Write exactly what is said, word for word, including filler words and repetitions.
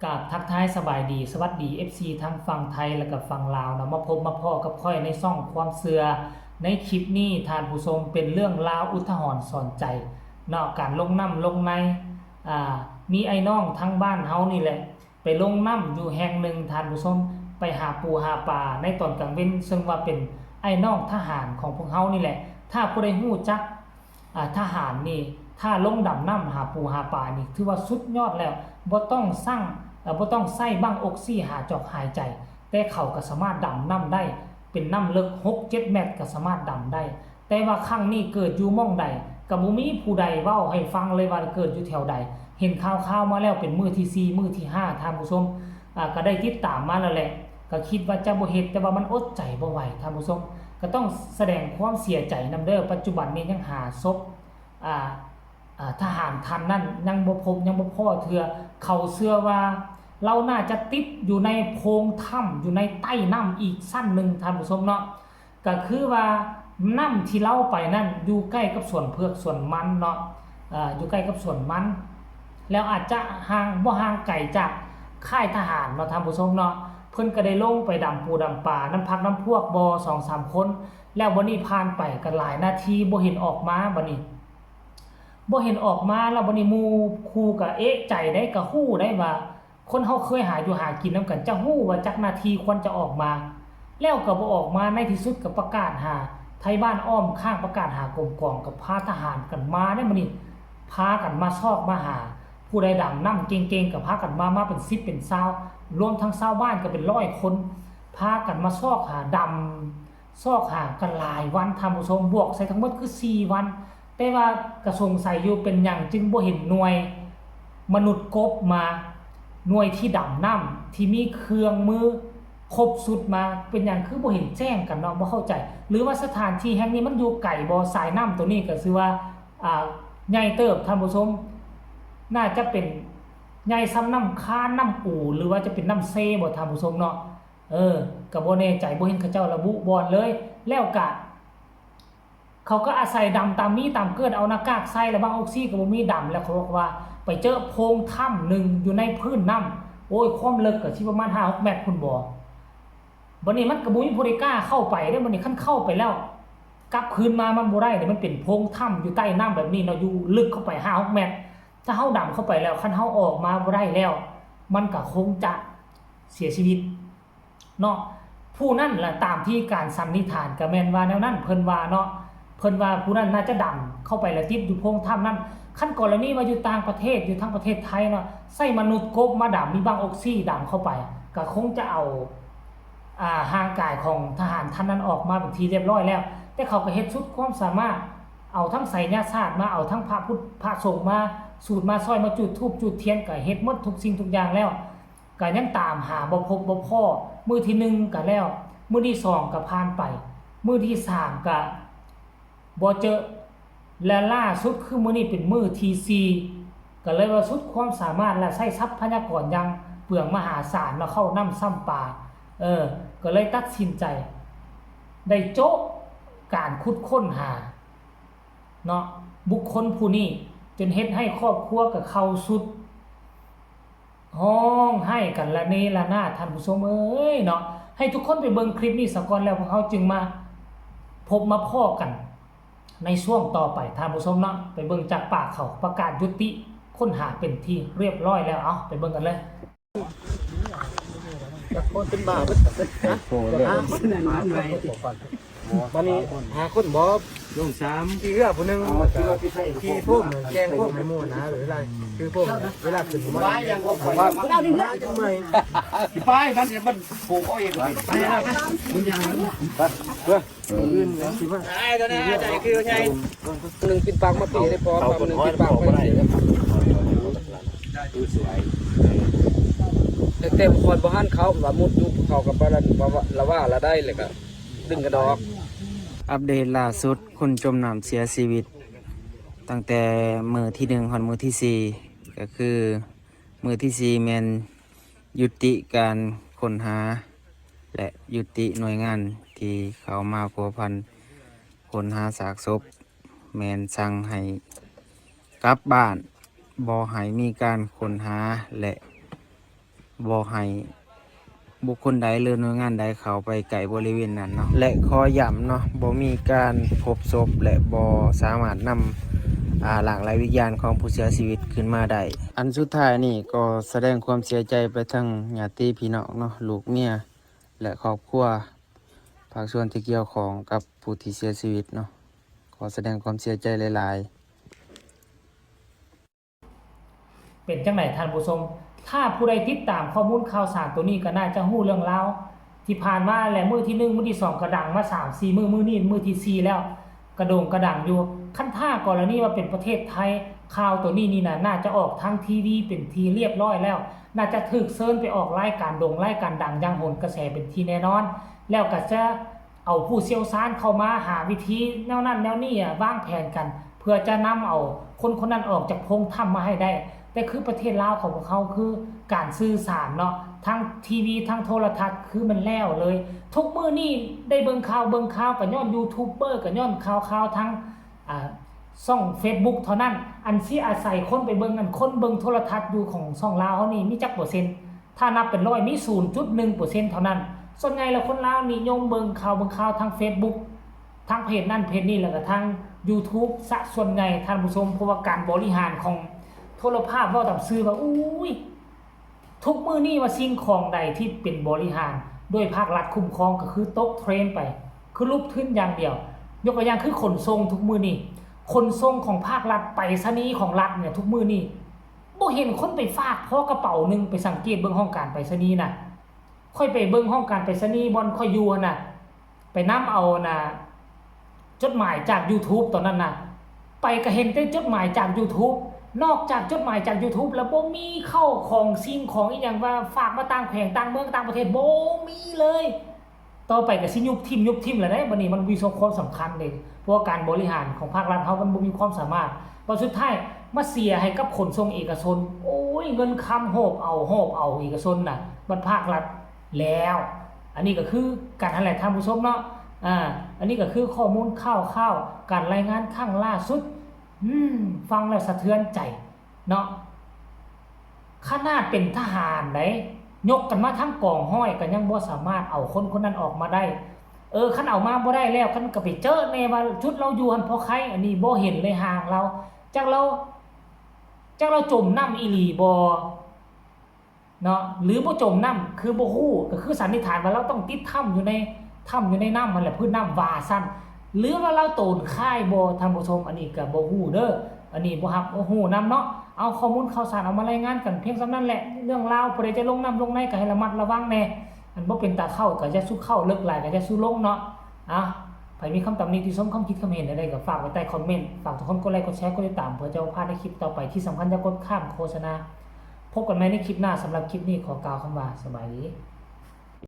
กราบทักทายสบายดี สวัสดี เอฟซี ทั้งฝั่งไทยและกับฝั่งลาวเนาะ มาพบมาพ้อกับข้อยในช่องความเชื่อ ในคลิปนี้ท่านผู้ชมเป็นเรื่องราวอุทาหรณ์สอนใจเนาะ การลงน้ำลงใน อ่า มีไอ้น้องทั้งบ้านเฮานี่แหละ ไปลงน้ำอยู่แห่งหนึ่งท่านผู้ชม ไปหาปูหาปลาในตอนกลางเว็น ซึ่งว่าเป็นไอ้น้องทหารของพวกเฮานี่แหละ ถ้าผู้ใดฮู้จัก อ่า ทหารนี่ ถ้าลงดำน้ำหาปูหาปลานี่ ถือว่าสุดยอดแล้ว บ่ต้องสั่ง เอ่อ บ่ต้องใส่บั้งออกซิเจนหาจอกหายใจ แต่เขาก็สามารถดำน้ำได้ เป็นน้ำเลิกหกเจ็ดเมตรก็สามารถดำได้ แต่ว่าครั้งนี้เกิดอยู่หม่องใด ก็บ่มีผู้ใดเว้าให้ฟังเลยว่าเกิดอยู่แถวใด เห็นข่าวๆมาแล้วเป็นมื้อที่สี่ มื้อที่ห้า ท่านผู้ชม อ่า ก็ได้ติดตามมาแล้วแหละ ก็คิดว่าจะบ่เฮ็ด แต่ว่ามันอดใจบ่ไหวท่านผู้ชม ก็ต้องแสดงความเสียใจนำเด้อ ปัจจุบันนี้ยังหาศพ อ่า อ่า ทหารท่านนั้นยังบ่พบ ยังบ่พ้อเทื่อ เขาเชื่อว่าลาวน่าจะติดอยู่ในโพรงถ้ำ อยู่ในใต้น้ำอีกชั้นหนึ่งท่านผู้ชมเนาะ ก็คือว่าน้ำที่ลาวไปนั่นอยู่ใกล้กับสวนเผือกสวนมันเนาะ เอ่อ อยู่ใกล้กับสวนมัน แล้วอาจจะห่าง บ่ห่างไกลจากค่ายทหารเนาะท่านผู้ชมเนาะ เพิ่นก็ได้ลงไปดำปูดำปลา นำพรรคนำพวกบ่ สองสามคน แล้วบัดนี้ผ่านไปก็หลายนาทีบ่เห็นออกมา บัดนี้บ่เห็นออกมา แล้วบัดนี้หมู่คู่ก็เอะใจได้ ก็ฮู้ได้ว่า คนเฮาเคยหาอยู่หากินนำกัน จะฮู้ว่าจักนาทีควรจะออกมา แล้วก็บ่ออกมา ในที่สุดก็ประกาศหาไทบ้านอ้อมข้าง ประกาศหากรมกอง ก็พาทหารกันมาเด้ บัดนี้พากันมาซอกมาหา ผู้ใดดำน้ำเก่งๆ ก็พากันมา มาเป็นสิบเป็นซาว รวมทั้งชาวบ้านก็เป็นร้อยคน พากันมาซอกหา ดำซอกหากันหลายวันท่านผู้ชม บวกใส่ทั้งหมดคือสี่วัน แต่ว่าก็สงสัยอยู่เป็นหยังจึงบ่เห็นหน่วยมนุษย์กบมา หน่วยที่ดำน้ำที่มีเครื่องมือครบชุดมา เป็นหยังคือบ่เห็นแจ้งกันเนาะ บ่เข้าใจ หรือว่าสถานที่แห่งนี้มันอยู่ไกลบ่ สายน้ำตัวนี้ก็คือว่า อ่า ใหญ่เติบท่านผู้ชม น่าจะเป็นใหญ่ส่ำน้ำคานน้ำอู่ หรือว่าจะเป็นน้ำเซบ่ท่านผู้ชมเนาะ เออ ก็บ่แน่ใจ บ่เห็นเขาเจ้าระบุบ่อนเลย แล้วก็ เขาก็อาศัยดำตามมีตามเกิด เอาหน้ากากใส่ แล้วบั้งออกซิเจนก็บ่มี ดำ แล้วเขาบอกว่าไปเจอโพรงถ้ำหนึ่งอยู่ในพื้นน้ำ โอ้ย ความลึกก็สิประมาณห้าหกเมตรพุ้นบ่ บัดนี้มันก็บ่มีผู้ใดกล้าเข้าไปเด้ บัดนี้คันเข้าไปแล้ว กลับคืนมามันบ่ได้เด้ มันเป็นโพรงถ้ำอยู่ใต้น้ำแบบนี้เนาะ อยู่ลึกเข้าไปห้าหกเมตร ถ้าเฮาดำเข้าไปแล้ว คันเฮาออกมาบ่ได้แล้ว มันก็คงจะเสียชีวิตเนาะ ผู้นั้นล่ะ ตามที่การสันนิษฐานก็แม่นว่าแนวนั้น เพิ่นว่าเนาะ เพิ่นว่าผู้นั้นน่าจะดำเข้าไปแล้วติดอยู่โพรงถ้ำนั้น คันกรณีว่าอยู่ต่างประเทศ อยู่ทางประเทศไทยเนาะ ใส่มนุษย์กบมาดำ มีบั้งออกซิเจนดำเข้าไป ก็คงจะเอา อ่า ร่างกายของทหารท่านนั้นออกมาเป็นที่เรียบร้อยแล้ว แต่เขาก็เฮ็ดสุดความสามารถ เอาทั้งไสยศาสตร์มา เอาทั้งพระพุทธ พระสงฆ์มา สูตรมาซ่อย มาจุดธูปจุดเทียน ก็เฮ็ดหมดทุกสิ่งทุกอย่างแล้ว ก็ยังตามหาบ่พบบ่พ้อ มื้อที่หนึ่งก็แล้ว มื้อที่สองก็ผ่านไป มื้อที่สามก็บ่เจอ และล่าสุดคือมื้อนี้เป็นมื้อที่สี่ ก็เลยว่าสุดความสามารถและใช้ทรัพยากรอย่างเปลืองมหาศาล มาเข้าน้ำซ้ำปลา เออ ก็เลยตัดสินใจ ได้โจ๊ะการขุดค้นหา เนาะ บุคคลผู้นี้ จนเฮ็ดให้ครอบครัวก็เข้าสุด ร้องไห้กันระเนระนาด ท่านผู้ชมเอ้ยเนาะ ให้ทุกคนไปเบิ่งคลิปนี้ซะก่อน แล้วพวกเราจึงมาพบมาพ้อกันในช่วงต่อไป ท่านผู้ชมเนาะ ไปเบิ่งจากปากเขา ประกาศยุติค้นหาเป็นที่เรียบร้อยแล้ว เอาไปเบิ่งกันเลย โอ้ เป็นบ้าเบิด ฮะ โอ้ เรื่อง ฮะ บัดนี้หาคนบ่ ลงสาม ขี่เรือผู้หนึ่ง ขี่โฟม แกงโฟมให้หมู่นะ หรืออะไร คือโฟม เวลาขึ้นมา ไปยังก็ไป ว่า เอาดิเพื่อน จังใหม่ สิไปมันเนี่ยมันผูกเอาเอง ไปนะ เพื่อ อื่นนะ สิว่า ไอ้ตัวนี้ใจคือไง หนึ่งปิดปากมาตีได้พอ เอา หนึ่งปิดปากมาตี แต่เต็มคนบ่หันเขาว่ามุดอยู่เขากับปานนั้น ว่าละว่าละได้เลยก็ดึงกระดอก อัปเดตล่าสุด คนจมน้ำเสียชีวิต ตั้งแต่มื้อที่หนึ่งฮอดมื้อที่สี่ ก็คือมื้อที่สี่แม่นยุติการค้นหา และยุติหน่วยงานที่เข้ามาพัวพันค้นหาซากศพ แม่นสั่งให้กลับบ้าน บ่ให้มีการค้นหา และ บ่ให้บุคคลใดหรือหน่วยงานใดเข้าไปใกล้บริเวณนั้นเนาะ และขอย้ำเนาะ บ่มีการพบศพและบ่สามารถนำ อ่า ร่างไร้วิญญาณของผู้เสียชีวิตขึ้นมาได้ อันสุดท้ายนี่ก็แสดงความเสียใจไปทั้งญาติพี่น้องเนาะ ลูกเมีย และครอบครัว ภาคส่วนที่เกี่ยวข้องกับผู้ที่เสียชีวิตเนาะ ขอแสดงความเสียใจหลายๆ เป็นจั่งใดท่านผู้ชม ถ้าผู้ใดติดตามข้อมูลข่าวสารตัวนี้ก็น่าจะรู้เรื่องราวที่ผ่านมาแหละ มื้อที่หนึ่ง มื้อที่สองก็ดังมาสามสี่มื้อ มื้อนี้มื้อที่สี่แล้ว กระโด่งกระดังอยู่ คันถ้ากรณีว่าเป็นประเทศไทย ข่าวตัวนี้นี่นะน่าจะออกทางทีวีเป็นที่เรียบร้อยแล้ว น่าจะถูกเชิญไปออกรายการโด่งรายการดังอย่างโหนกระแสเป็นที่แน่นอน แล้วก็จะเอาผู้เชี่ยวชาญเข้ามาหาวิธีแนวนั้นแนวนี้อะ วางแผนกัน เพื่อจะนำเอาคนคนนั้นออกจากโพรงถ้ำมาให้ได้ แต่คือประเทศลาวของพวกเขาคือการสื่อสารเนาะ ทั้งทีวีทั้งโทรทัศน์คือมันแล้วเลย ทุกมื้อนี้ได้เบิ่งข่าว เบิ่งข่าวก็ย้อนยูทูบเบอร์ ก็ย้อนข่าว ข่าวทั้ง อ่า ช่องเฟซบุ๊กเท่านั้น อันสิอาศัยคนไปเบิ่ง อันคนเบิ่งโทรทัศน์อยู่ของช่องลาวเฮานี่มีจักเปอร์เซ็นต์ ถ้านับเป็นร้อยมีศูนย์จุดหนึ่งเปอร์เซ็นต์เท่านั้น ส่วนใหญ่แล้วคนลาวนิยมเบิ่งข่าว เบิ่งข่าวทางเฟซบุ๊ก ทางเพจนั่นเพจนี่ แล้วก็ทางยูทูบซะส่วนใหญ่ท่านผู้ชม เพราะว่าการบริหารของโทรภาพ เว้าตามซื่อว่า อุ้ย ทุกมื้อนี้ว่าสิ่งของใดที่เป็นบริหารโดยภาครัฐคุ้มครองก็คือตกเทรนไป คือลุกขึ้นอย่างเดียว ยกตัวอย่างคือขนส่งทุกมื้อนี้ ขนส่งของภาครัฐ ไปรษณีย์ของรัฐเนี่ย ทุกมื้อนี้บ่เห็นคนไปฝากพอกระเป๋าหนึ่ง ไปสังเกตเบิ่งห้องการไปรษณีย์น่ะ ข้อยไปเบิ่งห้องการไปรษณีย์บ่อนข้อยอยู่หั่นน่ะ ไปนำเอาน่ะ จดหมายจากยูทูบตอนนั้นน่ะ ไปก็เห็นแต่จดหมายจากยูทูบ นอกจากจดหมายจากยูทูบแล้วบ่มีเข้าของสิ่งของอีหยังว่าฝากมาต่างแขวงต่างเมืองต่างประเทศ บ่มีเลย ต่อไปก็สิยุบถิ่มยุบถิ่มแล้วเด้ บัดนี้มันบ่มีความสำคัญเด้ เพราะว่าการบริหารของภาครัฐเฮามันบ่มีความสามารถ บัดสุดท้ายมาเสียให้กับขนส่งเอกชน โอ้ย เงินคำหอบเอาหอบเอาเอกชนน่ะ บัดภาครัฐแล้ว อันนี้ก็คือกันหั่นแหละท่านผู้ชมเนาะ อ่า อันนี้ก็คือข้อมูลข่าวๆ การรายงานครั้งล่าสุด อืม ฟังแล้วสะเทือนใจเนาะ ขนาดเป็นทหารได๋ ยกกันมาทั้งกองร้อยก็ยังบ่สามารถเอาคนคนนั้นออกมาได้ เออ คันเอามาบ่ได้แล้ว คันก็ไปเจอแน่ว่าจุดลาวอยู่หั่นพอไค อันนี้บ่เห็นเลยห่างลาว จักลาว จักลาวจมน้ำอีหลีบ่ เนาะ หรือบ่จมน้ำ คือบ่ฮู้ ก็คือสันนิษฐานว่าลาวต้องติดถ้ำอยู่ใน ถ้ำอยู่ในน้ำหั่นแหละ พื้นน้ำว่าซั่น หรือว่าลาวโตนคายบ่ ท่านผู้ชม อันนี้ก็บ่ฮู้เด้อ อันนี้บ่ฮับบ่ฮู้นำเนาะ เอาข้อมูลข่าวสารเอามารายงานกันเพียงส่ำนั้นแหละ เรื่องราวผู้ใดจะลงน้ำลงในก็ให้ระมัดระวังแน่ อันบ่เป็นตาเข้าก็อย่าสู่เข้า เลิกหลายก็อย่าสู่ลงเนาะ อ่ะ ไผมีคำตำหนิติชม คำคิดคำเห็นใดๆก็ฝากไว้ใต้คอมเมนต์ ฝากทุกคนกดไลค์กดแชร์กดติดตาม เพื่อจะบ่พลาดในคลิปต่อไป ที่สำคัญอย่ากดข้ามโฆษณา พบกันใหม่ในคลิปหน้า สำหรับคลิปนี้ขอกล่าวคำว่าสบายดี